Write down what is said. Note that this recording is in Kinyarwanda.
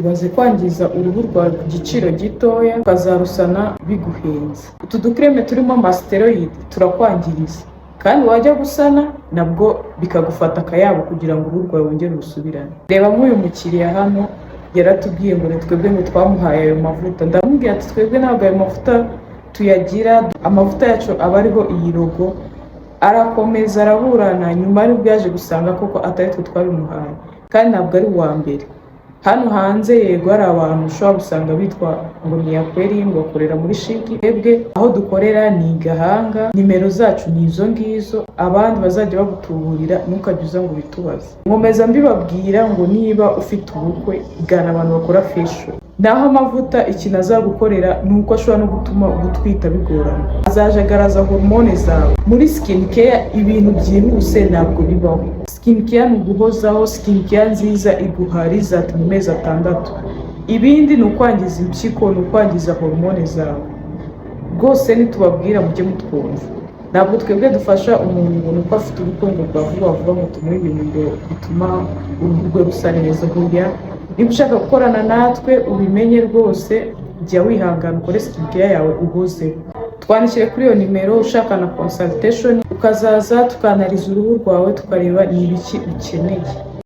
Ibaze kwangiza uruhu rwawe ku giciro gitoya, ukazarusana biguhenze. Utu dukreme turimo ama steroid turakwangiriza, kandi wajya gusana nabwo bikagufata akayabo kugira ngo uruhu rwawe wongere urusubirane. Reba nk'uyu mukiriya hano, yaratubwiye ngo ni twebwe ngo twamuhaye ayo mavuta. Ndamubwira ati: "Twebwe ntabwo ayo mavuta tuyagira, amavuta yacu aba ariho iyi logo." Arakomeza araburana, nyuma aribwo yaje gusanga koko atari twe twabimuhaye, kandi ntabwo ari uwa mbere hano hanze. Yego, hari abantu ushobora gusanga bitwa ngo ni Yakweri, ngo bakorera muri CHIC. Twebwe aho dukorera ni i Gahanga, nimero zacu ni izo ngizo. Abandi bazajya bagutuburira, ntukajya uza ngo ubitubaze. Nkomeza mbibabwira ngo niba ufite ubukwe, gana abantu bakora facial. Naho amavuta, ikintu azagukorera ni uko ashobora no gutuma gutwita bigorana, azajagaraza hormone zawe. Muri skin care, ibintu byihuse ntabwo bibaho. Skin care ni uguhozaho. Skin care nziza iguha result mu mezi 6. Ibindi ni ukwangiza impyiko, ni ukwangiza hormone zawe rwose. Nitubabwira mujye mutwumva. Ntabwo twebwe dufasha umuntu ngo ni uko afite ubukwe ngo bwa vuba vuba, ngo tumuhe ibintu ngo bituma uruhu rwe rusa neza. Burya niba ushaka gukorana natwe, ubimenye rwose, jya wihangana ukore skin care yawe uhozeho. Twandikire kuri iyo nimero ushaka na consultation, ukazaza tukanariza uruhu rwawe, tukareba ni ibiki ukeneye.